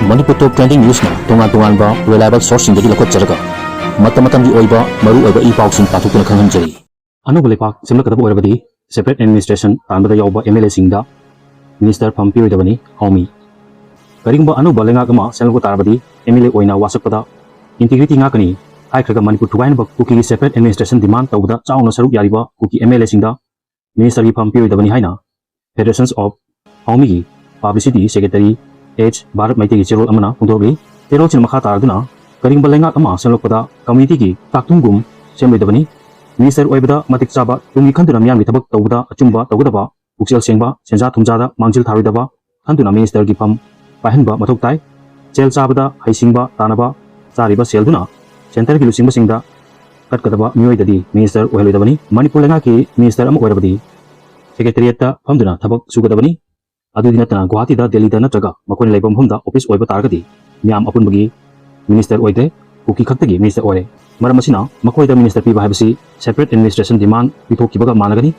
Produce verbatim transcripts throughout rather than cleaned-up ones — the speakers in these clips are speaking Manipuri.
ꯃꯅꯤꯄꯨꯔ ꯇꯣꯞ ꯇ꯭ꯔꯦꯟꯗꯤꯡ ꯅ꯭ꯌꯨꯁꯅ ꯇꯣꯉꯥꯟ ꯇꯣꯉꯥꯟꯕ ꯔꯤꯂꯥꯏꯕꯜ ꯁꯣꯔꯁꯁꯤꯡꯗꯒꯤ ꯂꯧꯈꯠꯆꯔꯒ ꯃꯇꯝ ꯃꯇꯝꯒꯤ ꯑꯣꯏꯕ ꯃꯔꯨ ꯑꯣꯏꯕ ꯏ ꯄꯥꯎꯁꯤꯡ ꯄꯥꯊꯣꯛꯇꯨꯅ ꯈꯪꯍꯟꯖꯔꯤ꯫ ꯑꯅꯧꯕ ꯂꯩꯄꯥꯛ ꯁꯦꯝꯂꯛꯀꯗꯕ ꯑꯣꯏꯔꯕꯗꯤ separate administration ꯇꯥꯟꯕꯗ ꯌꯥꯎꯕ M L A ꯁꯤꯡꯗ minister ꯐꯝ ꯄꯤꯔꯣꯏꯗꯕꯅꯤ ꯍꯥꯎꯃꯤ꯫ ꯀꯔꯤꯒꯨꯝꯕ ꯑꯅꯧꯕ ꯂꯩꯉꯥꯛ ꯑꯃ ꯁꯦꯝꯂꯛꯄ ꯇꯥꯔꯕꯗꯤ M L A ꯑꯣꯏꯅ ꯋꯥꯁꯛꯄꯗ integrity ꯉꯥꯛꯀꯅꯤ ꯍꯥꯏꯈ꯭ꯔꯒ Manipur ꯊꯨꯒꯥꯏꯅꯕ ꯀꯨꯀꯤꯒꯤ separate administration demand ꯇꯧꯕꯗ ꯆꯥꯎꯅ ꯁꯔꯨꯛ ꯌꯥꯔꯤꯕ ꯀꯨꯀꯤ M L A ꯁꯤꯡꯗ ministerꯒꯤ ꯐꯝ ꯄꯤꯔꯣꯏꯗꯕꯅꯤ ꯍꯥꯏꯅ Federations of ꯍꯥꯎꯃꯤꯒꯤ publicity secretary H Bharat ꯃꯩꯇꯩꯒꯤ ꯆꯦꯔꯣꯜ ꯑꯃꯅ ꯐꯣꯡꯗꯣꯛꯂꯤ꯫ ꯆꯦꯔꯣꯜꯁꯤꯅ ꯃꯈꯥ ꯇꯥꯔꯗꯨꯅ ꯀꯔꯤꯒꯨꯝꯕ ꯂꯩꯉꯥꯛ ꯑꯃ ꯁꯦꯝꯂꯛꯄꯗ communityꯒꯤ ꯆꯥꯛꯊꯨꯡꯒꯨꯝ ꯁꯦꯝꯂꯣꯏꯗꯕꯅꯤ꯫ Minister ꯑꯣꯏꯕꯗ ꯃꯇꯤꯛ ꯆꯥꯕ ꯇꯨꯡꯒꯤ ꯈꯟꯗꯨꯅ ꯃꯤꯌꯥꯝꯒꯤ ꯊꯕꯛ ꯇꯧꯕꯗ ꯑꯆꯨꯝꯕ ꯇꯧꯒꯗꯕ, ꯄꯨꯛꯆꯦꯜ ꯁꯦꯡꯕ, ꯁꯦꯟꯖꯥ ꯊꯨꯝꯖꯥꯗ ꯃꯥꯡꯖꯤꯜ ꯊꯥꯔꯣꯏꯗꯕ ꯈꯟꯗꯨꯅ ministerꯒꯤ ꯐꯝ ꯄꯥꯏꯍꯟꯕ ꯃꯊꯧ ꯇꯥꯏ꯫ ꯁꯦꯜ ꯆꯥꯕꯗ ꯍꯩꯁꯤꯡꯕ ꯇꯥꯟꯅꯕ ꯆꯥꯔꯤꯕ ꯁꯦꯜꯗꯨꯅ centreꯒꯤ ꯂꯨꯆꯤꯡꯕꯁꯤꯡꯗ ꯀꯠꯀꯗꯕ ꯃꯤꯑꯣꯏꯗꯗꯤ minister ꯑꯣꯏꯍꯜꯂꯣꯏꯗꯕꯅꯤ꯫ ꯃꯅꯤꯄꯨꯔ ꯂꯩꯉꯥꯛꯀꯤ minister ꯑꯃ ꯑꯣꯏꯔꯕꯗꯤ secretariatꯇ ꯐꯝꯗꯨꯅ ꯊꯕꯛ ꯁꯨꯒꯗꯕꯅꯤ꯫ ꯑꯗꯨꯗꯤ ꯅꯠꯇꯅ ꯒꯨꯋꯥꯍꯥꯇꯤꯗ, ꯗꯦꯜꯂꯤꯗ ꯅꯠꯇ꯭ꯔꯒ ꯃꯈꯣꯏꯅ ꯂꯩꯐꯝ ꯃꯐꯝꯗ office ꯑꯣꯏꯕ ꯇꯥꯔꯒꯗꯤ ꯃꯤꯌꯥꯝ ꯑꯄꯨꯟꯕꯒꯤ minister ꯑꯣꯏꯗ꯭ꯔꯦ, ꯀꯨꯀꯤ ꯈꯛꯇꯒꯤ minister ꯑꯣꯏꯔꯦ꯫ ꯃꯔꯝ ꯑꯁꯤꯅ ꯃꯈꯣꯏꯗ minister ꯄꯤꯕ ꯍꯥꯏꯕꯁꯤ separate administration demand ꯄꯤꯊꯣꯛꯈꯤꯕꯒ ꯃꯥꯟꯅꯒꯅꯤ꯫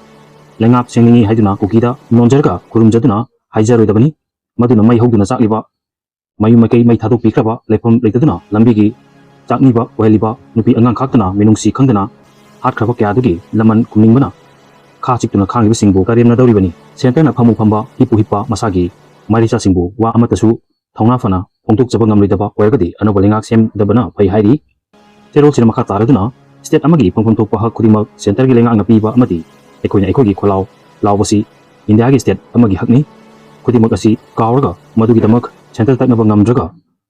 ꯂꯩꯉꯥꯛ ꯁꯦꯝꯅꯤꯡꯏ ꯍꯥꯏꯗꯨꯅ ꯀꯨꯀꯤꯗ ꯅꯣꯟꯖꯔꯒ ꯈꯨꯔꯨꯝꯖꯗꯨꯅ ꯍꯥꯏꯖꯔꯣꯏꯗꯕꯅꯤ꯫ ꯃꯗꯨꯅ ꯃꯩ ꯍꯧꯗꯨꯅ ꯆꯥꯛꯂꯤꯕ ꯃꯌꯨꯝ ꯃꯀꯩ ꯃꯩ ꯊꯥꯗꯣꯛꯄꯤꯈ꯭ꯔꯕ ꯂꯩꯐꯝ ꯂꯩꯇꯗꯨꯅ ꯂꯝꯕꯤꯒꯤ ꯆꯥꯛꯅꯤꯕ ꯑꯣꯏꯍꯜꯂꯤꯕ ꯅꯨꯄꯤ ꯑꯉꯥꯡ ꯈꯥꯛꯇꯅ ꯃꯤꯅꯨꯡꯁꯤ ꯈꯪꯗꯅ ꯍꯥꯠꯈ꯭ꯔꯕ ꯀꯌꯥꯗꯨꯒꯤ ꯂꯃꯟ ꯈꯨꯝꯅꯤꯡꯕꯅ ꯈꯥ ꯆꯤꯛꯇꯨꯅ ꯈꯥꯡꯂꯤꯕꯁꯤꯡꯕꯨ ꯀꯔꯦꯝꯅꯗꯧꯔꯤꯕꯅꯤ꯫ Centreꯅ ꯐꯝꯃꯨ ꯐꯝꯕ, ꯍꯤꯞꯄꯨ ꯍꯤꯞꯄ ꯃꯁꯥꯒꯤ ꯃꯔꯤꯆꯥꯁꯤꯡꯕꯨ ꯋꯥ ꯑꯃꯠꯇꯁꯨ ꯊꯧꯅꯥ ꯐꯅ ꯐꯣꯡꯗꯣꯛꯆꯕ ꯉꯝꯂꯣꯏꯗꯕ ꯑꯣꯏꯔꯒꯗꯤ ꯑꯅꯧꯕ ꯂꯩꯉꯥꯛ ꯁꯦꯝꯗꯕꯅ ꯐꯩ ꯍꯥꯏꯔꯤ꯫ ꯆꯦꯔꯣꯜꯁꯤꯅ ꯃꯈꯥ ꯇꯥꯔꯗꯨꯅ state ꯑꯃꯒꯤ ꯐꯪꯐꯝ ꯊꯣꯛꯄ ꯍꯛ ꯈꯨꯗꯤꯡꯃꯛ centreꯒꯤ ꯂꯩꯉꯥꯛꯅ ꯄꯤꯕ ꯑꯃꯗꯤ ꯑꯩꯈꯣꯏꯅ ꯑꯩꯈꯣꯏꯒꯤ ꯈꯣꯜꯂꯥꯎ ꯂꯥꯎꯕꯁꯤ ꯏꯟꯗꯤꯌꯥꯒꯤ state ꯑꯃꯒꯤ ꯍꯛꯅꯤ꯫ ꯈꯨꯗꯤꯡꯃꯛ ꯑꯁꯤ ꯀꯥꯎꯔꯒ ꯃꯗꯨꯒꯤꯗꯃꯛ centre ꯇꯛꯅꯕ ꯉꯝꯗ꯭ꯔꯒ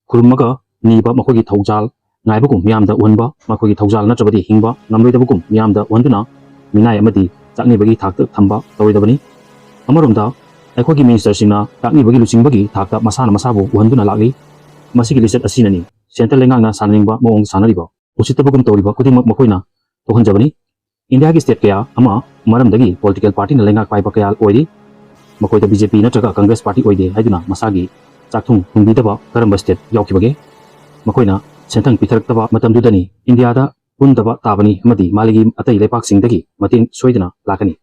ꯈꯨꯔꯨꯝꯃꯒ ꯅꯤꯕ ꯃꯈꯣꯏꯒꯤ ꯊꯧꯖꯥꯜ ꯉꯥꯏꯕꯒꯨꯝ ꯃꯤꯌꯥꯝꯗ ꯎꯍꯟꯕ, ꯃꯈꯣꯏꯒꯤ ꯊꯧꯖꯥꯜ ꯅꯠꯇ꯭ꯔꯕꯗꯤ ꯍꯤꯡꯕ ꯉꯝꯂꯣꯏꯗꯕꯒꯨꯝ ꯃꯤꯌꯥꯝꯗ ꯎꯍꯟꯗꯨꯅ ꯃꯤꯅꯥꯏ ꯑꯃꯗꯤ ꯆꯥꯛꯅꯤꯕꯒꯤ ꯊꯥꯛꯇ ꯊꯝꯕ ꯇꯧꯔꯣꯏꯗꯕꯅꯤ꯫ ꯑꯃꯔꯣꯝꯗ ꯑꯩꯈꯣꯏꯒꯤ ministerꯁꯤꯡꯅ ꯆꯥꯛꯅꯤꯕꯒꯤ ꯂꯨꯆꯤꯡꯕꯒꯤ ꯊꯥꯛꯇ ꯃꯁꯥꯅ ꯃꯁꯥꯕꯨ ꯎꯍꯟꯗꯨꯅ ꯂꯥꯛꯂꯤ꯫ ꯃꯁꯤꯒꯤ ꯂꯤꯆꯠ ꯑꯁꯤꯅꯅꯤ centre ꯂꯩꯉꯥꯛꯅ ꯁꯥꯟꯅꯅꯤꯡꯕ ꯃꯑꯣꯡ ꯁꯥꯟꯅꯔꯤꯕ꯫ ꯎꯁꯤꯠꯇꯕꯒꯨꯝ ꯇꯧꯔꯤꯕ ꯈꯨꯗꯤꯡꯃꯛ ꯃꯈꯣꯏꯅ ꯊꯣꯛꯍꯟꯖꯕꯅꯤ꯫ ꯏꯟꯗꯤꯌꯥꯒꯤ state ꯀꯌꯥ ꯑꯃ ꯃꯔꯝꯗꯒꯤ political partyꯅ ꯂꯩꯉꯥꯛ ꯄꯥꯏꯕ ꯀꯌꯥ ꯑꯣꯏꯔꯤ꯫ ꯃꯈꯣꯏꯗ BJP ꯅꯠꯇ꯭ꯔꯒ Congress party ꯑꯣꯏꯗꯦ ꯍꯥꯏꯗꯨꯅ ꯃꯁꯥꯒꯤ ꯆꯥꯛꯊꯨꯡ ꯍꯨꯟꯕꯤꯗꯕ ꯀꯔꯝꯕ state ꯌꯥꯎꯈꯤꯕꯒꯦ? ꯃꯈꯣꯏꯅ ꯁꯦꯟꯊꯪ ꯄꯤꯊꯔꯛꯇꯕ ꯃꯇꯝꯗꯨꯗꯅꯤ ꯏꯟꯗꯤꯌꯥꯗ ꯄꯨꯟꯗꯕ ꯇꯥꯕꯅꯤ ꯑꯃꯗꯤ ꯃꯥꯂꯦꯝꯒꯤ ꯑꯇꯩ ꯂꯩꯄꯥꯛꯁꯤꯡꯗꯒꯤ ꯃꯇꯦꯡ ꯁꯣꯏꯗꯅ ꯂꯥꯛꯀꯅꯤ꯫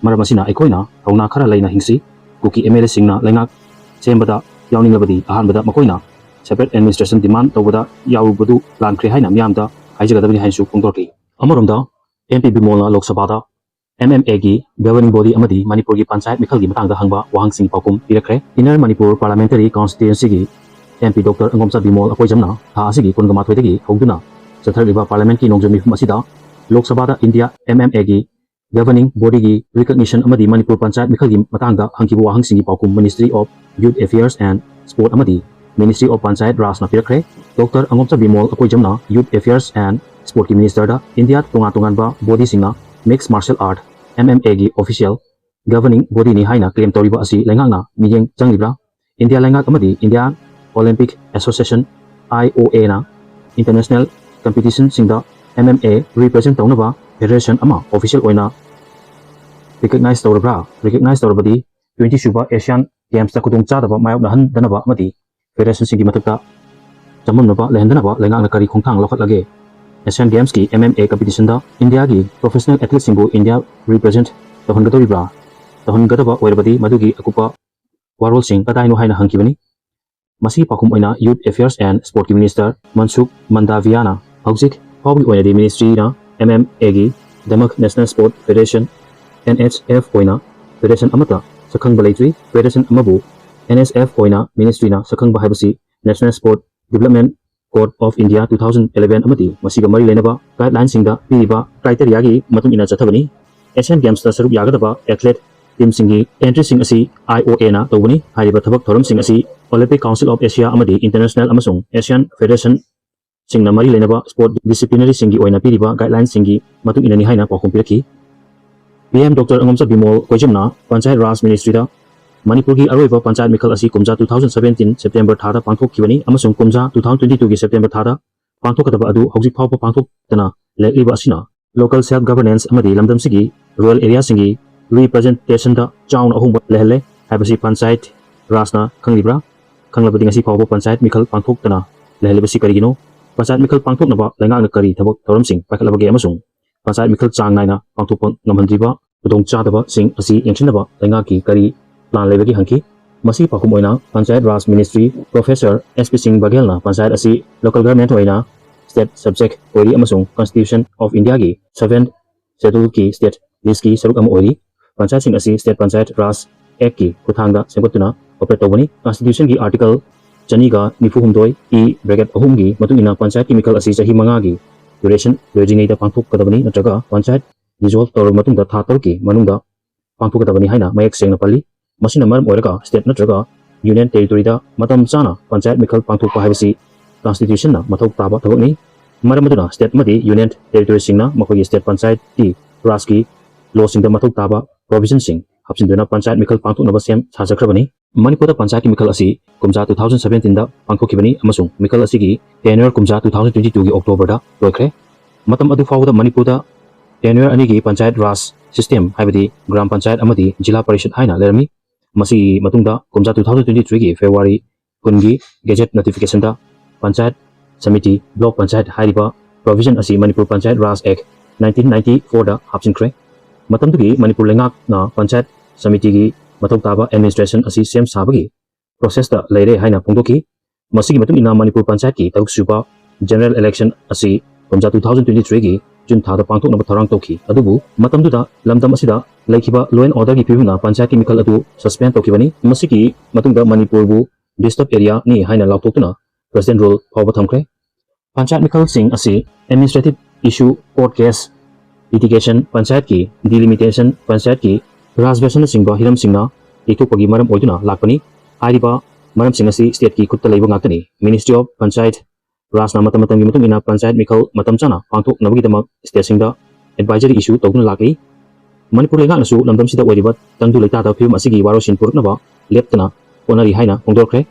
ꯃꯔꯝ ꯑꯁꯤꯅ ꯑꯩꯈꯣꯏꯅ ꯊꯧꯅꯥ ꯈꯔ ꯂꯩꯅ ꯍꯤꯡꯁꯤ꯫ ꯀꯨꯀꯤ MLAꯁꯤꯡꯅ ꯂꯩꯉꯥꯛ ꯁꯦꯝꯕꯗ ꯌꯥꯎꯅꯤꯡꯂꯕꯗꯤ ꯑꯍꯥꯟꯕꯗ ꯃꯈꯣꯏꯅ separate administration demand ꯇꯧꯕꯗ ꯌꯥꯎꯔꯨꯕꯗꯨ ꯂꯥꯟꯈ꯭ꯔꯦ ꯍꯥꯏꯅ ꯃꯤꯌꯥꯝꯗ ꯍꯥꯏꯖꯒꯗꯕꯅꯤ ꯍꯥꯏꯅꯁꯨ ꯐꯣꯡꯗꯣꯔꯛꯂꯤ꯫ ꯑꯃꯔꯣꯝꯗ, MP ꯕꯤꯃꯣꯜꯅ ꯂꯣꯛ ꯁꯚꯥꯗ MMA ꯒꯤ governing body ꯑꯃꯗꯤ ꯃꯅꯤꯄꯨꯔꯒꯤ ꯄꯟꯆꯥꯌꯠ ꯃꯤꯈꯜꯒꯤ ꯃꯇꯥꯡꯗ ꯍꯪꯕ ꯋꯥꯍꯪꯁꯤꯡꯒꯤ ꯄꯥꯎꯈꯨꯝ ꯄꯤꯔꯛꯈ꯭ꯔꯦ꯫ Inner Manipur Parliamentary Constituency ꯒꯤ MP Doctor ꯑꯉꯣꯝꯆꯥ ꯕꯤꯃꯣꯜ ꯑꯀꯣꯏꯖꯝꯅ ꯊꯥ ꯑꯁꯤꯒꯤ ꯀꯨꯟꯒ ꯃꯥꯊꯣꯏꯗꯒꯤ ꯍꯧꯗꯨꯅ ꯆꯠꯊꯔꯛꯂꯤꯕ Parliament ꯀꯤ ꯅꯣꯡꯖꯨ ꯃꯤꯐꯝ ꯑꯁꯤꯗ ꯂꯣꯛ ꯁꯚꯥꯗ India MMA ꯒꯤ governing body ꯒꯤ recognition ꯑꯃꯗꯤ ꯃꯅꯤꯄꯨꯔ ꯄꯟꯆꯥꯌꯠ ꯃꯤꯈꯜꯒꯤ ꯃꯇꯥꯡꯗ ꯍꯪꯈꯤꯕ ꯋꯥꯍꯪꯁꯤꯡꯒꯤ ꯄꯥꯎꯈꯨꯝ Ministry of Youth Affairs and Sport ꯑꯃꯗꯤ Ministry of Panchayat Raj ꯅ ꯄꯤꯔꯛꯈ꯭ꯔꯦ꯫ ꯗꯣꯛꯇꯔ ꯑꯉꯣꯝꯆꯥ ꯕꯤꯃꯣꯜ ꯑꯀꯣꯏꯖꯝꯅ Youth Affairs and Sport ꯀꯤ Minister ꯗ India ꯇꯣꯉꯥꯟ ꯇꯣꯉꯥꯟꯕ body ꯁꯤꯡꯅ mixed martial art, MMA ꯒꯤ official governing body ꯅꯤ ꯍꯥꯏꯅ claim ꯇꯧꯔꯤꯕ ꯑꯁꯤ ꯂꯩꯉꯥꯛꯅ ꯃꯤꯠꯌꯦꯡ ꯆꯪꯂꯤꯕ꯭ꯔꯥ? India ꯂꯩꯉꯥꯛ ꯑꯃꯗꯤ Indian Olympic Association, IOA ꯅ international competition ꯁꯤꯡꯗ MMA represent ꯇꯧꯅꯕ federation ꯑꯃ official ꯑꯣꯏꯅ recognize ꯇꯧꯔꯕ꯭ꯔꯥ? Recognize ꯇꯧꯔꯕꯗꯤ twenty ꯁꯨꯕ Asian Games ꯇ ꯈꯨꯗꯣꯡꯆꯥꯗꯕ ꯃꯥꯌꯣꯛꯅꯍꯟꯗꯅꯕ ꯑꯃꯗꯤ federation ꯁꯤꯡꯒꯤ ꯃꯊꯛꯇ ꯆꯃꯝꯅꯕ ꯂꯩꯍꯟꯗꯅꯕ ꯂꯩꯉꯥꯛꯅ ꯀꯔꯤ ꯈꯣꯡꯊꯥꯡ ꯂꯧꯈꯠꯂꯒꯦ? Asian Games ꯀꯤ MMA competition ꯗ India ꯒꯤ professional athlete ꯁꯤꯡꯕꯨ India represent ꯇꯧꯍꯟꯒꯗꯧꯔꯤꯕ꯭ꯔꯥ? ꯇꯧꯍꯟꯒꯗꯕ ꯑꯣꯏꯔꯕꯗꯤ ꯃꯗꯨꯒꯤ ꯑꯀꯨꯞꯄ ꯋꯥꯔꯣꯜꯁꯤꯡ ꯀꯗꯥꯏꯅꯣ ꯍꯥꯏꯅ ꯍꯪꯈꯤꯕꯅꯤ꯫ ꯃꯁꯤꯒꯤ ꯄꯥꯎꯈꯨꯝ ꯑꯣꯏꯅ Youth Affairs and Sport ꯀꯤ Minister ꯃꯟꯁꯨꯈ ꯃꯟꯗꯥꯚꯤꯌꯥꯅ ꯍꯧꯖꯤꯛ ꯐꯥꯎꯕꯒꯤ ꯑꯣꯏꯅꯗꯤ ministry ꯅ MMA ꯒꯤ ꯗꯃꯛ National Sport Federation, NSF ꯑꯣꯏꯅ federation ꯑꯃꯠꯇ ꯁꯛꯈꯪꯕ ꯂꯩꯇ꯭ꯔꯤ꯫ Federation ꯑꯃꯕꯨ NSF ꯑꯣꯏꯅ ministry ꯅ ꯁꯛꯈꯪꯕ ꯍꯥꯏꯕꯁꯤ National Sport Development Code of India two thousand eleven ꯑꯃꯗꯤ ꯃꯁꯤꯒ ꯃꯔꯤ ꯂꯩꯅꯕ guideline ꯁꯤꯡꯗ ꯄꯤꯔꯤꯕ criteria ꯒꯤ ꯃꯇꯨꯡ ꯏꯟꯅ ꯆꯠꯊꯕꯅꯤ꯫ Asian Games ꯇ ꯁꯔꯨꯛ ꯌꯥꯒꯗꯕ athlete team ꯁꯤꯡꯒꯤ entry ꯁꯤꯡ ꯑꯁꯤ IOA ꯅ ꯇꯧꯕꯅꯤ꯫ ꯍꯥꯏꯔꯤꯕ ꯊꯕꯛ ꯊꯧꯔꯝꯁꯤꯡ ꯑꯁꯤ Olympic Council of Asia ꯑꯃꯗꯤ international ꯑꯃꯁꯨꯡ Asian federation ꯁꯤꯡꯅ ꯃꯔꯤ ꯂꯩꯅꯕ sport disciplinary ꯁꯤꯡꯒꯤ ꯑꯣꯏꯅ ꯄꯤꯔꯤꯕ guideline ꯁꯤꯡꯒꯤ ꯃꯇꯨꯡ ꯏꯟꯅꯅꯤ ꯍꯥꯏꯅ ꯄꯥꯎꯈꯨꯝ ꯄꯤꯔꯛꯈꯤ꯫ PM ꯗꯣꯛꯇꯔ ꯑꯉꯣꯝꯆꯥ ꯕꯤꯃꯣꯜ ꯀꯣꯏꯖꯝꯅ Panchayat Raj Ministry ꯗ ꯃꯅꯤꯄꯨꯔꯒꯤ ꯑꯔꯣꯏꯕ ꯄꯟꯆꯥꯌꯠ ꯃꯤꯈꯜ ꯑꯁꯤ ꯀꯨꯝꯖꯥ two thousand seventeen September ꯊꯥꯗ ꯄꯥꯡꯊꯣꯛꯈꯤꯕꯅꯤ ꯑꯃꯁꯨꯡ ꯀꯨꯝꯖꯥ two thousand twenty two ꯒꯤ September ꯊꯥꯗ ꯄꯥꯡꯊꯣꯛꯀꯗꯕ ꯑꯗꯨ ꯍꯧꯖꯤꯛ ꯐꯥꯎꯕ ꯄꯥꯡꯊꯣꯛꯇꯅ ꯂꯩꯔꯛꯂꯤꯕ ꯑꯁꯤꯅ local self governance ꯑꯃꯗꯤ ꯂꯝꯗꯝꯁꯤꯒꯤ rural area ꯁꯤꯡꯒꯤ representation ꯗ ꯆꯥꯎꯅ ꯑꯍꯣꯡꯕ ꯂꯩꯍꯜꯂꯦ ꯍꯥꯏꯕꯁꯤ Panchayat Raj ꯅ ꯈꯪꯂꯤꯕ꯭ꯔꯥ? ꯈꯪꯂꯕꯗꯤ ꯉꯁꯤ ꯐꯥꯎꯕ ꯄꯟꯆꯥꯌꯠ ꯃꯤꯈꯜ ꯄꯥꯡꯊꯣꯛꯇꯅ ꯂꯩꯍꯜꯂꯤꯕꯁꯤ ꯀꯔꯤꯒꯤꯅꯣ? ꯄꯟꯆꯥꯌꯠ ꯃꯤꯈꯜ ꯄꯥꯡꯊꯣꯛꯅꯕ ꯂꯩꯉꯥꯛꯅ ꯀꯔꯤ ꯊꯕꯛ ꯊꯧꯔꯝꯁꯤꯡ ꯄꯥꯏꯈꯠꯂꯕꯒꯦ ꯑꯃꯁꯨꯡ ꯄꯟꯆꯥꯌꯠ ꯃꯤꯈꯜ ꯆꯥꯡ ꯅꯥꯏꯅ ꯄꯥꯡꯊꯣꯛꯄ ꯉꯝꯍꯟꯗ꯭ꯔꯤꯕ ꯈꯨꯗꯣꯡꯆꯥꯗꯕꯁꯤꯡ ꯑꯁꯤ ꯌꯦꯡꯁꯤꯟꯅꯕ ꯂꯩꯉꯥꯛꯀꯤ ꯀꯔꯤ plan ꯂꯩꯕꯒꯦ ꯍꯪꯈꯤ꯫ ꯃꯁꯤꯒꯤ ꯄꯥꯎꯈꯨꯝ ꯑꯣꯏꯅ Panchayati Raj Ministry Professor S P Singh Baghelꯅ panchayat ꯑꯁꯤ local government ꯑꯣꯏꯅ state subject ꯑꯣꯏꯔꯤ ꯑꯃꯁꯨꯡ Constitution of Indiaꯒꯤ seventh scheduleꯀꯤ state listꯀꯤ ꯁꯔꯨꯛ ꯑꯃ ꯑꯣꯏꯔꯤ꯫ ꯄꯟꯆꯥꯌꯠꯁꯤꯡ ꯑꯁꯤ State Panchayati Raj Actꯀꯤ ꯈꯨꯠꯊꯥꯡꯗ ꯁꯦꯝꯒꯠꯇꯨꯅ operate ꯇꯧꯕꯅꯤ꯫ Constitutionꯒꯤ article ꯆꯅꯤꯒ ꯅꯤꯐꯨ ꯍꯨꯝꯗꯣꯏ E bracket ꯑꯍꯨꯝꯒꯤ ꯃꯇꯨꯡ ꯏꯟꯅ ꯄꯟꯆꯥꯌꯠꯀꯤ ꯃꯤꯈꯜ ꯑꯁꯤ ꯆꯍꯤ ꯃꯉꯥꯒꯤ duration ꯂꯣꯏꯗ꯭ꯔꯤꯉꯩꯗ ꯄꯥꯡꯊꯣꯛꯀꯗꯕꯅꯤ ꯅꯠꯇ꯭ꯔꯒ ꯄꯟꯆꯥꯌꯠ dissolve ꯇꯧꯔꯕ ꯃꯇꯨꯡꯗ ꯊꯥ ꯇꯔꯨꯛꯀꯤ ꯃꯅꯨꯡꯗ ꯄꯥꯡꯊꯣꯛꯀꯗꯕꯅꯤ ꯍꯥꯏꯅ ꯃꯌꯦꯛ ꯁꯦꯡꯅ ꯄꯜꯂꯤ꯫ ꯃꯁꯤꯅ ꯃꯔꯝ ꯑꯣꯏꯔꯒ state ꯅꯠꯇ꯭ꯔꯒ union territoryꯗ ꯃꯇꯝ ꯆꯥꯅ ꯄꯟꯆꯥꯌꯠ ꯃꯤꯈꯜ ꯄꯥꯡꯊꯣꯛꯄ ꯍꯥꯏꯕꯁꯤ Constitutionꯅ ꯃꯊꯧ ꯇꯥꯕ ꯊꯕꯛꯅꯤ꯫ ꯃꯔꯝ ꯑꯗꯨꯅ state ꯑꯃꯗꯤ union territoryꯁꯤꯡꯅ ꯃꯈꯣꯏꯒꯤ state ꯄꯟꯆꯥꯌꯠꯀꯤ ꯔꯥꯖꯀꯤ lawꯁꯤꯡꯗ ꯃꯊꯧ ꯇꯥꯕ provisionꯁꯤꯡ ꯍꯥꯞꯆꯤꯟꯗꯨꯅ ꯄꯟꯆꯥꯌꯠ ꯃꯤꯈꯜ ꯄꯥꯡꯊꯣꯛꯅꯕ ꯁꯦꯝ ꯁꯥꯖꯈ꯭ꯔꯕꯅꯤ꯫ ꯃꯅꯤꯄꯨꯔꯗ ꯄꯟꯆꯥꯌꯠꯀꯤ ꯃꯤꯈꯜ ꯑꯁꯤ ꯀꯨꯝꯖꯥ two thousand seventeenꯗ ꯄꯥꯡꯊꯣꯛꯈꯤꯕꯅꯤ ꯑꯃꯁꯨꯡ ꯃꯤꯈꯜ ꯑꯁꯤꯒꯤ tenure ꯀꯨꯝꯖꯥ two thousand twenty twoꯒꯤ Octoberꯗ ꯂꯣꯏꯈ꯭ꯔꯦ꯫ ꯃꯇꯝ ꯑꯗꯨ ꯐꯥꯎꯕꯗ ꯃꯅꯤꯄꯨꯔꯗ tenure ꯑꯅꯤꯒꯤ ꯄꯟꯆꯥꯌꯠ ꯔꯥꯖ system, ꯍꯥꯏꯕꯗꯤ ꯒ꯭ꯔꯥꯝ ꯄꯟꯆꯥꯌꯠ ꯑꯃꯗꯤ ꯖꯤꯂꯥ ꯄꯔꯤꯁꯠ ꯍꯥꯏꯅ ꯂꯩꯔꯝꯃꯤ꯫ ꯃꯁꯤꯒꯤ ꯃꯇꯨꯡꯗ ꯀꯨꯝꯖꯥ two thousand twenty threeꯒꯤ February ꯀꯨꯟꯒꯤ gazette notificationꯗ ꯄꯟꯆꯥꯌꯠ ꯁꯃꯤꯇꯤ, block ꯄꯟꯆꯥꯌꯠ ꯍꯥꯏꯔꯤꯕ provision ꯑꯁꯤ ꯃꯅꯤꯄꯨꯔ ꯄꯟꯆꯥꯌꯠ ꯔꯥꯖ Act nineteen ninety fourꯗ ꯍꯥꯞꯆꯤꯟꯈ꯭ꯔꯦ꯫ ꯃꯇꯝꯗꯨꯒꯤ ꯃꯅꯤꯄꯨꯔ ꯂꯩꯉꯥꯛꯅ ꯄꯟꯆꯥꯌꯠ ꯁꯃꯤꯇꯤꯒꯤ ꯃꯊꯧ ꯇꯥꯕ administration ꯑꯁꯤ ꯁꯦꯝ ꯁꯥꯕꯒꯤ processꯇ ꯂꯩꯔꯦ ꯍꯥꯏꯅ ꯐꯣꯡꯗꯣꯛꯈꯤ꯫ ꯃꯁꯤꯒꯤ ꯃꯇꯨꯡ ꯏꯟꯅ ꯃꯅꯤꯄꯨꯔ ꯄꯟꯆꯥꯌꯠꯀꯤ ꯇꯔꯨꯛꯁꯨꯕ general election ꯑꯁꯤ ꯀꯨꯝꯖꯥ two thousand twenty threeꯒꯤ June ꯊꯥꯗ ꯄꯥꯡꯊꯣꯛꯅꯕ ꯊꯧꯔꯥꯡ ꯇꯧꯈꯤ꯫ ꯑꯗꯨꯕꯨ ꯃꯇꯝꯗꯨꯗ ꯂꯝꯗꯝ ꯑꯁꯤꯗ ꯂꯩꯈꯤꯕ law and orderꯒꯤ ꯐꯤꯕꯝꯅ ꯄꯟꯆꯥꯌꯠꯀꯤ ꯃꯤꯈꯜ ꯑꯗꯨ suspend ꯇꯧꯈꯤꯕꯅꯤ꯫ ꯃꯁꯤꯒꯤ ꯃꯇꯨꯡꯗ ꯃꯅꯤꯄꯨꯔꯕꯨ disturb areaꯅꯤ ꯍꯥꯏꯅ ꯂꯥꯎꯊꯣꯛꯇꯨꯅ president rule ꯐꯥꯎꯕ ꯊꯝꯈ꯭ꯔꯦ꯫ ꯄꯟꯆꯥꯌꯠ ꯃꯤꯈꯜꯁꯤꯡ ꯑꯁꯤ administrative issue, court case, litigation, ꯄꯟꯆꯥꯌꯠꯀꯤ delimitation, ꯄꯟꯆꯥꯌꯠꯀꯤ ꯔꯥꯖꯚꯥꯁꯟꯅꯆꯤꯡꯕ ꯍꯤꯔꯝꯁꯤꯡꯅ ꯌꯩꯊꯣꯛꯄꯒꯤ ꯃꯔꯝ ꯑꯣꯏꯗꯨꯅ ꯂꯥꯛꯄꯅꯤ꯫ ꯍꯥꯏꯔꯤꯕ ꯃꯔꯝꯁꯤꯡ ꯑꯁꯤ stateꯀꯤ ꯈꯨꯠꯇ ꯂꯩꯕ ꯉꯥꯛꯇꯅꯤ꯫ Ministry of Panchayati Rajꯅ ꯃꯇꯝ ꯃꯇꯝꯒꯤ ꯃꯇꯨꯡ ꯏꯟꯅ ꯄꯟꯆꯥꯌꯠ ꯃꯤꯈꯜ ꯃꯇꯝ ꯆꯥꯅ ꯄꯥꯡꯊꯣꯛꯅꯕꯒꯤꯗꯃꯛ stateꯁꯤꯡꯗ advisory issue ꯇꯧꯗꯨꯅ ꯂꯥꯛꯂꯤ꯫ ꯃꯅꯤꯄꯨꯔ ꯂꯩꯉꯥꯛꯅꯁꯨ ꯂꯝꯗꯝꯁꯤꯗ ꯑꯣꯏꯔꯤꯕ ꯇꯪꯗꯨ ꯂꯩꯇꯥꯗ ꯐꯤꯕꯝ ꯑꯁꯤꯒꯤ ꯋꯥꯔꯣꯏꯁꯤꯟ ꯄꯨꯔꯛꯅꯕ ꯂꯦꯞꯇꯅ ꯍꯣꯠꯅꯔꯤ ꯍꯥꯏꯅ ꯐꯣꯡꯗꯣꯛꯈ꯭ꯔꯦ꯫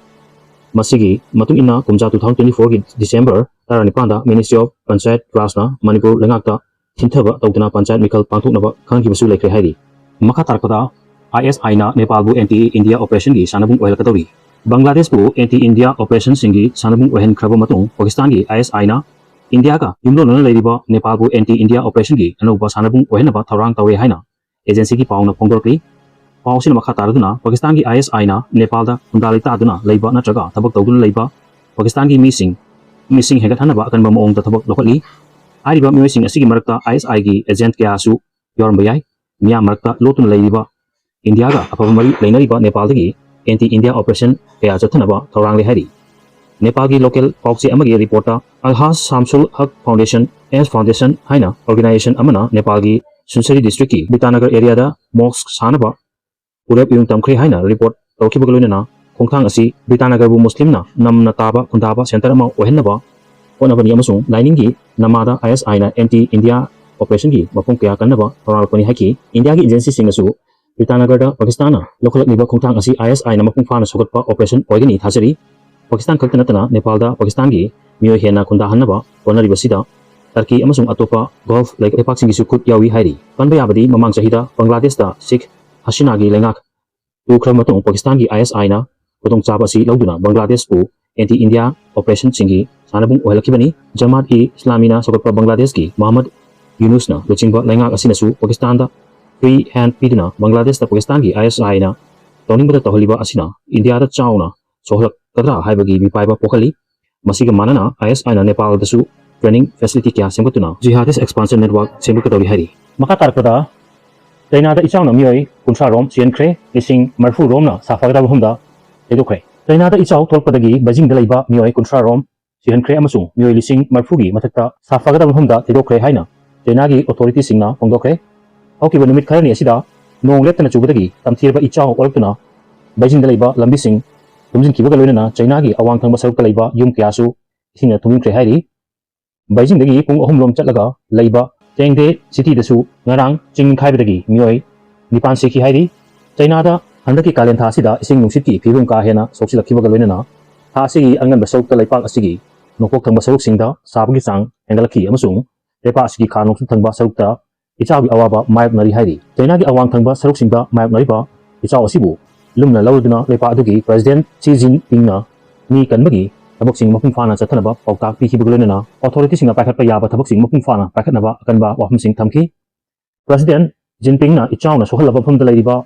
ꯃꯁꯤꯒꯤ ꯃꯇꯨꯡ ꯏꯟꯅ ꯀꯨꯝꯖꯥ two thousand twenty fourꯒꯤ December ꯇꯔꯥꯅꯤꯄꯥꯟꯗ Ministry of Panchayati Rajꯅ Manipur ꯂꯩꯉꯥꯛꯇ ꯊꯤꯟꯊꯕ ꯇꯧꯗꯨꯅ ꯄꯟꯆꯥꯌꯠ ꯃꯤꯈꯜ ꯄꯥꯡꯊꯣꯛꯅꯕ ꯈꯪꯍꯟꯈꯤꯕꯁꯨ ꯂꯩꯈ꯭ꯔꯦ ꯍꯥꯏꯔꯤ꯫ ꯃꯈꯥ ꯇꯥꯔꯛꯄꯗ ISIꯅ ꯅꯦꯄꯥꯜꯕꯨ anti India operationꯒꯤ ꯁꯥꯟꯅꯕꯨꯡ ꯑꯣꯏꯍꯜꯂꯛꯀꯗꯧꯔꯤ꯫ ꯕꯪꯒ꯭ꯂꯥꯗꯦꯁꯄꯨ anti India operationꯁꯤꯡꯒꯤ ꯁꯥꯟꯅꯕꯨꯡ ꯑꯣꯏꯍꯟꯈ꯭ꯔꯕ ꯃꯇꯨꯡ ꯄꯥꯀꯤꯁꯇꯥꯟꯒꯤ ISIꯅ ꯏꯟꯗꯤꯌꯥꯒ ꯌꯨꯝꯂꯣꯟꯅꯅ ꯂꯩꯔꯤꯕ ꯅꯦꯄꯥꯜꯕꯨ anti India operationꯒꯤ ꯑꯅꯧꯕ ꯁꯥꯟꯅꯕꯨꯡ ꯑꯣꯏꯍꯟꯅꯕ ꯊꯧꯔꯥꯡ ꯇꯧꯔꯦ ꯍꯥꯏꯅ agencyꯒꯤ ꯄꯥꯎꯅ ꯐꯣꯡꯗꯣꯔꯛꯂꯤ꯫ ꯄꯥꯎ ꯑꯁꯤꯅ ꯃꯈꯥ ꯇꯥꯔꯗꯨꯅ, ꯄꯥꯀꯤꯁꯇꯥꯟꯒꯤ ꯑꯥꯏ ꯑꯦꯁ ꯑꯥꯏꯅ ꯅꯦꯄꯥꯜꯗ ꯈꯨꯟꯗꯥ ꯂꯩꯇꯥꯗꯨꯅ ꯂꯩꯕ ꯅꯠꯇ꯭ꯔꯒ ꯊꯕꯛ ꯇꯧꯗꯨꯅ ꯂꯩꯕ ꯄꯥꯀꯤꯁꯇꯥꯟꯒꯤ ꯃꯤꯁꯤꯡ, ꯃꯤꯁꯤꯡ ꯍꯦꯟꯒꯠꯍꯟꯅꯕ ꯑꯀꯟꯕ ꯃꯑꯣꯡꯗ ꯊꯕꯛ ꯂꯧꯈꯠꯂꯤ꯫ ꯍꯥꯏꯔꯤꯕ ꯃꯤꯑꯣꯏꯁꯤꯡ ꯑꯁꯤꯒꯤ ꯃꯔꯛꯇ ꯑꯥꯏ ꯑꯦꯁ ꯑꯥꯏꯒꯤ ꯑꯦꯖꯦꯟꯠ ꯀꯌꯥꯁꯨ ꯌꯥꯎꯔꯝꯕ ꯌꯥꯏ꯫ ꯃꯤꯌꯥꯝ ꯃꯔꯛꯇ ꯂꯣꯠꯇꯨꯅ ꯂꯩꯔꯤꯕ ꯏꯟꯗꯤꯌꯥꯒ ꯑꯐꯕ ꯃꯔꯤ ꯂꯩꯅꯔꯤꯕ ꯅꯦꯄꯥꯜꯗꯒꯤ ꯑꯦꯟꯇꯤ ꯏꯟꯗꯤꯌꯥ ꯑꯣꯄꯔꯦꯁꯟ ꯀꯌꯥ ꯆꯠꯊꯅꯕ ꯊꯧꯔꯥꯡ ꯂꯩ ꯍꯥꯏꯔꯤ꯫ ꯅꯦꯄꯥꯜꯒꯤ ꯂꯣꯀꯦꯜ ꯄꯥꯎꯆꯦ ꯑꯃꯒꯤ ꯔꯤꯄꯣꯔꯠꯇ, ꯑꯜꯍꯥꯖ ꯁꯥꯝꯁꯨꯜ ꯍꯛ ꯐꯥꯎꯟꯗꯦꯁꯟ, ꯑꯦꯁ ꯐꯥꯎꯟꯗꯦꯁꯟ ꯍꯥꯏꯅ ꯑꯣꯔꯒꯅꯥꯏꯖꯦꯁꯟ ꯑꯃꯅ ꯅꯦꯄꯥꯜꯒꯤ ꯁꯨꯟꯁꯔꯤ ꯗꯤꯁꯇ꯭ꯔꯤꯛꯀꯤ ꯕꯤꯇꯥꯅꯒꯔ ꯑꯦꯔꯤꯌꯥꯗ ꯃꯣꯁꯛ ꯁꯥꯅꯕ ꯎꯔꯦꯞ ꯏꯌꯨꯡ ꯇꯝꯈ꯭ꯔꯦ ꯍꯥꯏꯅ ꯔꯤꯄꯣꯔꯠ ꯇꯧꯔꯛꯈꯤꯕꯒ ꯂꯣꯏꯅꯅ, ꯈꯣꯡꯊꯥꯡ ꯑꯁꯤ ꯕꯤꯇꯥꯅꯒꯔꯕꯨ ꯃꯨꯁꯂꯤꯝꯅ ꯅꯝꯅ ꯇꯥꯕ ꯈꯨꯟꯗꯥꯕ ꯁꯦꯟꯇꯔ ꯑꯃ ꯑꯣꯏꯍꯟꯅꯕ ꯍꯣꯠꯅꯕꯅꯤ ꯑꯃꯁꯨꯡ ꯂꯥꯏꯅꯤꯡꯒꯤ ꯅꯃꯥꯗ ꯑꯥꯏ ꯑꯦꯁ ꯑꯥꯏꯅ ꯑꯦꯟꯇꯤ ꯏꯟꯗꯤꯌꯥ ꯑꯣꯄꯔꯦꯁꯟꯒꯤ ꯃꯐꯝ ꯀꯌꯥ ꯀꯟꯅꯕ ꯊꯧꯔꯥꯡꯂꯛꯄꯅꯤ ꯍꯥꯏꯈꯤ꯫ ꯏꯟꯗꯤꯌꯥꯒꯤ ꯑꯦꯖꯦꯟꯁꯤꯁꯤꯡꯅꯁꯨ ꯕꯤꯇꯥꯅꯒꯔꯗ ꯄꯥꯀꯤꯁꯇꯥꯟꯅ ꯂꯧꯈꯠꯂꯛꯂꯤꯕ ꯈꯣꯡꯊꯥꯡ ꯑꯁꯤ ꯑꯥꯏ ꯑꯦꯁ ꯑꯥꯏꯅ ꯃꯄꯨꯡ ꯐꯥꯅ ꯁꯧꯒꯠꯄ ꯑꯣꯄꯔꯦꯁꯟ ꯑꯣꯏꯒꯅꯤ ꯊꯥꯖꯔꯤ꯫ ꯄꯥꯀꯤꯁꯇꯥꯟ ꯈꯛꯇ ꯅꯠꯇꯅ ꯅꯦꯄꯥꯜꯗ ꯄꯥꯀꯤꯁꯇꯥꯟꯒꯤ ꯃꯤꯑꯣꯏ ꯍꯦꯟꯅ ꯈꯨꯟꯗꯥꯍꯟꯅꯕ ꯍꯣꯠꯅꯔꯤꯕꯁꯤꯗ ꯇꯔꯀꯤ ꯑꯃꯁꯨꯡ ꯑꯇꯣꯞꯄ ꯒꯜꯐ ꯂꯩꯕꯥꯛꯁꯤꯡꯒꯤꯁꯨ ꯈꯨꯠ ꯌꯥꯎꯏ ꯍꯥꯏꯔꯤ꯫ ꯄꯟꯕ ꯌꯥꯕꯗꯤ, ꯃꯃꯥꯡ ꯆꯍꯤꯗ ꯕꯪꯒ꯭ꯂꯥꯗꯦꯁꯇ ꯁꯦꯈ ꯍꯁꯤꯅꯥꯒꯤ ꯂꯩꯉꯥꯛ ꯇꯨꯈ꯭ꯔꯕ ꯃꯇꯨꯡ ꯄꯥꯀꯤꯁꯇꯥꯟꯒꯤ ꯑꯥꯏ ꯑꯦꯁ ꯑꯥꯏꯅ ꯈꯨꯗꯣꯡꯆꯥꯕ ꯑꯁꯤ ꯂꯧꯗꯨꯅ ꯕꯪꯒ꯭ꯂꯥꯗꯦꯁꯄꯨ ꯑꯦꯟꯇꯤ ꯏꯟꯗꯤꯌꯥ ꯑꯣꯄꯔꯦꯁꯟꯁꯤꯡꯒꯤ ꯁꯥꯟꯅꯕꯨꯡ ꯑꯣꯏꯍꯜꯂꯛꯈꯤꯕꯅꯤ꯫ ꯖꯃꯥꯠ ꯏ ꯏꯁꯂꯥꯃꯤꯅ ꯁꯧꯒꯠꯄ ꯕꯪꯒ꯭ꯂꯥꯗꯦꯁꯀꯤ ꯃꯣꯍꯝꯃꯗ ꯌꯨꯅꯨꯁꯅ ꯂꯨꯆꯤꯡꯕ ꯂꯩꯉꯥꯛ ꯑꯁꯤꯅꯁꯨ ꯄꯥꯀꯤꯁꯇꯥꯟꯗ ꯐ꯭ꯔꯤ ꯍꯦꯟꯗ ꯄꯤꯗꯨꯅ ꯕꯪꯒ꯭ꯂꯥꯗꯦꯁꯇ ꯄꯥꯀꯤꯁꯇꯥꯟꯒꯤ ꯑꯥꯏ ꯑꯦꯁ ꯑꯥꯏꯅ ꯇꯧꯅꯤꯡꯕꯗ ꯇꯧꯍꯜꯂꯤꯕ ꯑꯁꯤꯅ ꯏꯟꯗꯤꯌꯥꯗ ꯆꯥꯎꯅ ꯁꯣꯛꯍꯜꯂꯛꯀꯗ꯭ꯔꯥ ꯍꯥꯏꯕꯒꯤ ꯃꯤꯄꯥꯏꯕ ꯄꯣꯛꯍꯜꯂꯤ꯫ ꯃꯁꯤꯒ ꯃꯥꯟꯅꯅ, ꯑꯥꯏ ꯑꯦꯁ ꯑꯥꯏꯅ ꯅꯦꯄꯥꯜꯗꯁꯨ ꯇ꯭ꯔꯦꯅꯤꯡ ꯐꯦꯁꯤꯂꯤꯇꯤ ꯀꯌꯥ ꯁꯦꯝꯒꯠꯇꯨꯅ ꯖꯤꯍꯥꯗꯤꯁ ꯑꯦꯛꯁꯄꯥꯟꯁꯟ ꯅꯦꯠꯋꯥꯔꯛ ꯁꯦꯝꯒꯠꯀꯗꯧꯔꯤ ꯍꯥꯏꯔꯤ꯫ ꯃꯈꯥ ꯇꯥꯔꯛꯄꯗ, ꯆꯩꯅꯥꯗ ꯏꯆꯥꯎꯅ ꯃꯤꯑꯣꯏ ꯀꯨꯟꯊ꯭ꯔꯥ ꯔꯣꯝ ꯁꯤꯍꯟꯈ꯭ꯔꯦ, ꯂꯤꯁꯤꯡ ꯃꯔꯤꯐꯨ ꯔꯣꯝꯅ ꯁꯥꯐꯒꯗꯕ ꯃꯐꯝꯗ ꯊꯩꯗꯣꯛꯈ꯭ꯔꯦ꯫ ꯆꯩꯅꯥꯗ ꯏꯆꯥꯎ ꯊꯣꯛꯂꯛꯄꯗꯒꯤ ꯕꯩꯖꯤꯡꯗ ꯂꯩꯕ ꯃꯤꯑꯣꯏ ꯀꯨꯟꯊ꯭ꯔꯥ ꯔꯣꯝ ꯁꯤꯍꯟꯈ꯭ꯔꯦ ꯑꯃꯁꯨꯡ ꯃꯤꯑꯣꯏ ꯂꯤꯁꯤꯡ ꯃꯔꯤꯐꯨꯒꯤ ꯃꯊꯛꯇ ꯁꯥꯐꯒꯗꯕ ꯃꯐꯝꯗ ꯊꯩꯗꯣꯛꯈ꯭ꯔꯦ ꯍꯥꯏꯅ ꯆꯩꯅꯥꯒꯤ ꯑꯣꯊꯣꯔꯤꯇꯤꯁꯤꯡꯅ ꯐꯣꯡꯗꯣꯛꯈ꯭ꯔꯦ꯫ ꯍꯧꯈꯤꯕ ꯅꯨꯃꯤꯠ ꯈꯔꯅꯤ ꯑꯁꯤꯗ ꯅꯣꯡ ꯂꯦꯞꯇꯅ ꯆꯨꯕꯗꯒꯤ ꯇꯝꯊꯤꯔꯕ ꯏꯆꯥꯎ ꯑꯣꯜꯂꯛꯇꯨꯅ ꯕꯩꯖꯤꯡꯗ ꯂꯩꯕ ꯂꯝꯕꯤꯁꯤꯡ ꯊꯨꯝꯖꯤꯟꯈꯤꯕꯒ ꯂꯣꯏꯅꯅ ꯆꯩꯅꯥꯒꯤ ꯑꯋꯥꯡ ꯊꯪꯕ ꯁꯔꯨꯛꯇ ꯂꯩꯕ ꯌꯨꯝ ꯀꯌꯥꯁꯨ ꯏꯁꯤꯡꯅ ꯊꯨꯝꯖꯤꯟꯈ꯭ꯔꯦ ꯍꯥꯏꯔꯤ꯫ ꯕꯩꯖꯤꯡꯗꯒꯤ ꯄꯨꯡ ꯑꯍꯨꯝ ꯔꯣꯝ ꯆꯠꯂꯒ ꯂꯩꯕ ꯆꯦꯡꯗꯦ ꯁꯤꯇꯤꯗꯁꯨ ꯉꯔꯥꯡ ꯆꯤꯡ ꯅꯤꯡꯈꯥꯏꯕꯗꯒꯤ ꯃꯤꯑꯣꯏ ꯅꯤꯄꯥꯟ ꯁꯤꯈꯤ ꯍꯥꯏꯔꯤ꯫ ꯆꯩꯅꯥꯗ ꯍꯟꯗꯛꯀꯤ ꯀꯥꯂꯦꯟ ꯊꯥ ꯑꯁꯤꯗ ꯏꯁꯤꯡ ꯅꯨꯡꯁꯤꯠꯀꯤ ꯐꯤꯕꯝ ꯀꯥ ꯍꯦꯟꯅ ꯁꯣꯛꯆꯤꯜꯂꯛꯈꯤꯕꯒ ꯂꯣꯏꯅꯅ ꯊꯥ ꯑꯁꯤꯒꯤ ꯑꯉꯟꯕ ꯁꯔꯨꯛꯇ ꯂꯩꯄꯥꯛ ꯑꯁꯤꯒꯤ ꯅꯣꯡꯄꯣꯛ ꯊꯪꯕ ꯁꯔꯨꯛꯁꯤꯡꯗ ꯁꯥꯕꯒꯤ ꯆꯥꯡ ꯍꯦꯟꯒꯠꯂꯛꯈꯤ ꯑꯃꯁꯨꯡ ꯂꯩꯄꯥꯛ ꯑꯁꯤꯒꯤ ꯈꯥ ꯅꯣꯡꯆꯨꯞ ꯊꯪꯕ ꯁꯔꯨꯛꯇ ꯏꯆꯥꯎꯒꯤ ꯑꯋꯥꯕ ꯃꯥꯌꯣꯛꯅꯔꯤ ꯍꯥꯏꯔꯤ꯫ ꯆꯩꯅꯥꯒꯤ ꯑꯋꯥꯡ ꯊꯪꯕ ꯁꯔꯨꯛꯁꯤꯡꯗ ꯃꯥꯌꯣꯛꯅꯔꯤꯕ ꯏꯆꯥꯎ ꯑꯁꯤꯕꯨ ꯂꯨꯝꯅ ꯂꯧꯔꯗꯨꯅ ꯂꯩꯄꯥꯛ ꯑꯗꯨꯒꯤ ꯄ꯭ꯔꯦꯁꯤꯗꯦꯟꯠ ꯁꯤ ꯖꯤꯟꯄꯤꯡꯅ ꯃꯤ ꯀꯟꯕꯒꯤ ꯊꯕꯛꯁꯤꯡ ꯃꯄꯨꯡ ꯐꯥꯅ ꯆꯠꯊꯅꯕ ꯄꯥꯎꯇꯥꯛ ꯄꯤꯈꯤꯕꯒ ꯂꯣꯏꯅꯅ ꯑꯣꯊꯣꯔꯤꯇꯤꯁꯤꯡꯅ ꯄꯥꯏꯈꯠꯄ ꯌꯥꯕ ꯊꯕꯛꯁꯤꯡ ꯃꯄꯨꯡ ꯐꯥꯅ ꯄꯥꯏꯈꯠꯅꯕ ꯑꯀꯟꯕ ꯋꯥꯐꯝꯁꯤꯡ ꯊꯝꯈꯤ꯫ ꯄ꯭ꯔꯦꯁꯤꯗꯦꯟꯠ ꯖꯤꯟꯄꯤꯡꯅ ꯏꯆꯥꯎꯅ ꯁꯣꯛꯍꯜꯂꯕ ꯃꯐꯝꯗ ꯂꯩꯔꯤꯕ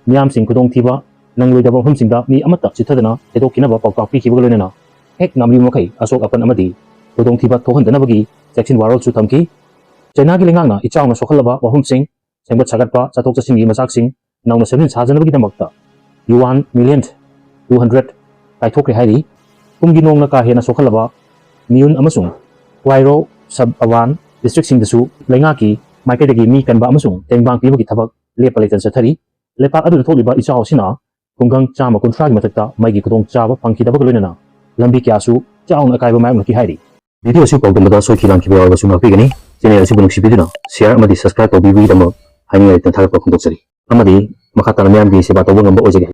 ꯃꯤꯌꯥꯝꯁꯤꯡ ꯈꯨꯗꯣꯡꯊꯤꯕ ꯅꯪꯂꯣꯏꯗꯕ ꯃꯐꯝꯁꯤꯡꯗ ꯃꯤ ꯑꯃꯠꯇ ꯆꯤꯠꯊꯗꯅ ꯊꯦꯗꯣꯛꯈꯤꯅꯕ ꯄꯥꯎꯇꯥꯛ ꯄꯤꯈꯤꯕꯒ ꯂꯣꯏꯅꯅ ꯍꯦꯛ ꯉꯝꯂꯤꯕ ꯃꯈꯩ ꯑꯁꯣꯛ ꯑꯄꯟ ꯑꯃꯗꯤ ꯈꯨꯗꯣꯡꯊꯤꯕ ꯊꯣꯛꯍꯟꯗꯅꯕꯒꯤ ꯆꯦꯛꯁꯤꯟ ꯋꯥꯔꯣꯜꯁꯨ ꯊꯝꯈꯤ꯫ ꯆꯩꯅꯥꯒꯤ ꯂꯩꯉꯥꯛꯅ ꯏꯆꯥꯎꯅ ꯁꯣꯛꯍꯜꯂꯕ ꯋꯥꯐꯝꯁꯤꯡ ꯁꯦꯝꯒꯠ ꯁꯥꯒꯠꯄ, ꯆꯠꯊꯣꯛ ꯆꯠꯁꯤꯟꯒꯤ ꯃꯆꯥꯛꯁꯤꯡ ꯅꯧꯅ ꯁꯦꯝꯖꯤꯟ ꯁꯥꯖꯅꯕꯒꯤꯗꯃꯛꯇ ꯌꯨꯋꯥꯟ ꯃꯤꯂꯤꯌꯟ ꯇꯨ ꯍꯟꯗ꯭ꯔꯦꯠ ꯀꯥꯏꯊꯣꯛꯈ꯭ꯔꯦ ꯍꯥꯏꯔꯤ꯫ ꯀꯨꯝꯒꯤ ꯅꯣꯡꯅ ꯀꯥ ꯍꯦꯟꯅ ꯁꯣꯛꯍꯜꯂꯕ ꯃꯤꯌꯨꯟ ꯑꯃꯁꯨꯡ ꯀ꯭ꯋꯥꯏꯔꯣ ꯁꯕ ꯑꯋꯥꯟ ꯗꯤꯁꯇ꯭ꯔꯤꯛꯁꯤꯡꯗꯁꯨ ꯂꯩꯉꯥꯛꯀꯤ ꯃꯥꯏꯀꯩꯗꯒꯤ ꯃꯤ ꯀꯟꯕ ꯑꯃꯁꯨꯡ ꯇꯦꯡꯕꯥꯡ ꯄꯤꯕꯒꯤ ꯊꯕꯛ ꯂꯦꯞꯄ ꯂꯩꯇꯅ ꯆꯠꯊꯔꯤ꯫ ꯂꯩꯄꯥꯛ ꯑꯗꯨꯗ ꯊꯣꯛꯂꯤꯕ ꯏꯆꯥꯎ ꯑꯁꯤꯅ ꯈꯨꯡꯒꯪ ꯆꯥꯝꯃ ꯀꯨꯟꯊ꯭ꯔꯥꯒꯤ ꯃꯊꯛꯇ ꯃꯩꯒꯤ ꯈꯨꯗꯣꯡꯆꯥꯕ ꯐꯪꯈꯤꯗꯕꯒ ꯂꯣꯏꯅꯅ ꯂꯝꯕꯤ ꯀꯌꯥꯁꯨ ꯆꯥꯎꯅ ꯑꯀꯥꯏꯕ ꯃꯥꯌꯣꯛꯅꯈꯤ ꯍꯥꯏꯔꯤ꯫ ꯚꯤꯗꯤꯑꯣ ꯑꯁꯤ ꯄꯥꯎꯗꯝꯕꯗ ꯁꯣꯏꯈꯤ ꯂꯥꯟꯈꯤꯕ ꯌꯥꯎꯔꯕꯁꯨ ꯉꯥꯛꯄꯤꯒꯅꯤ꯫ ꯆꯦꯅꯦꯜ ꯑꯁꯤꯕꯨ ꯅꯨꯡꯁꯤꯕꯤꯗꯨꯅ ꯁꯤꯌꯥꯔ ꯑꯃꯗꯤ ꯁꯕꯁꯀ꯭ꯔꯥꯏꯕ ꯇꯧꯕꯤꯕꯒꯤꯗꯃꯛ ꯍꯥꯏꯅꯤꯡꯉꯥꯏ ꯂꯩꯇꯅ ꯊꯥꯒꯠꯄ ꯐꯣꯡꯗꯣꯛꯆꯔꯤ꯫ ꯑꯃꯗꯤ ꯃꯈꯥ ꯇꯥꯅ ꯃꯤꯌꯥꯝꯒꯤ ꯁꯦꯕꯥ ꯇꯧꯕ ꯉꯝꯕ ꯑꯣꯏꯖꯒꯦ꯫